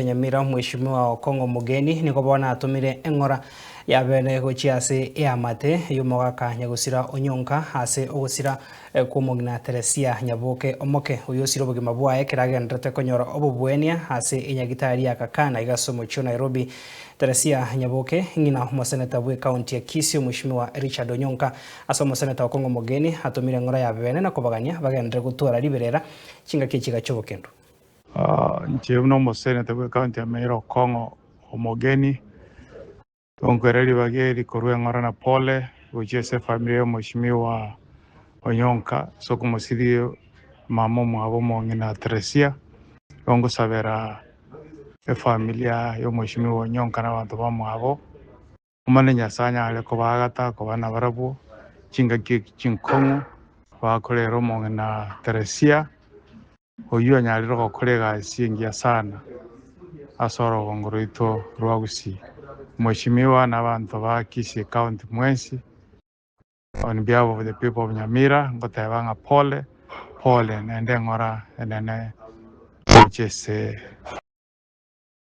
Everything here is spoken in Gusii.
Nyamira Omweshimiwa Okong'o Omogeni nigo bono atomire eng'ora yabene gochia ase eamate y'omogaka Nyagosira Onyonka ase ogosira kw'omong'ina Teresia Nyaboke Omoke oyio osire obogima bwaye ekero agendererete konyora obobuenia ase enyagitari ya Aga Khan aiga ase omochie o Nairobi. Teresia Nyaboke ng'ina omoseneta bw'ecounty ya Kisii Omweshimiwa Richard Onyonka ase omoseneta Okong'o Omogeni atomire eng'ora yabene na kobagania bagenderere gotwara riberera chingaki echiga chi'obokendu. Inche buna omoseneta bw'ecounty ya Meru Okong'o Omogeni, tonkwera ribaga eri korwa eng'ora na pole gochia ase efamiri ya omweshimiwa Onyonka ase okomosiria mama omwabo omong'ina Teresia, igo ngosabera efamilia ya omweshimiwa Onyonka na abanto bamwabo. Omanyene Nyasae anyare kobaagata koba nabarabwo chingaki chinkong'u bakorera omong'ina Teresia, oyio anyarire gokora egasi engiya sana ase orogongo rwaito rwa Gusii. Mweshimiwa na abanto ba Kisii County mwensi, on behalf of the people of Nyamira, ngoteba ng'a pole pole naende eng'ora enene gocha ase.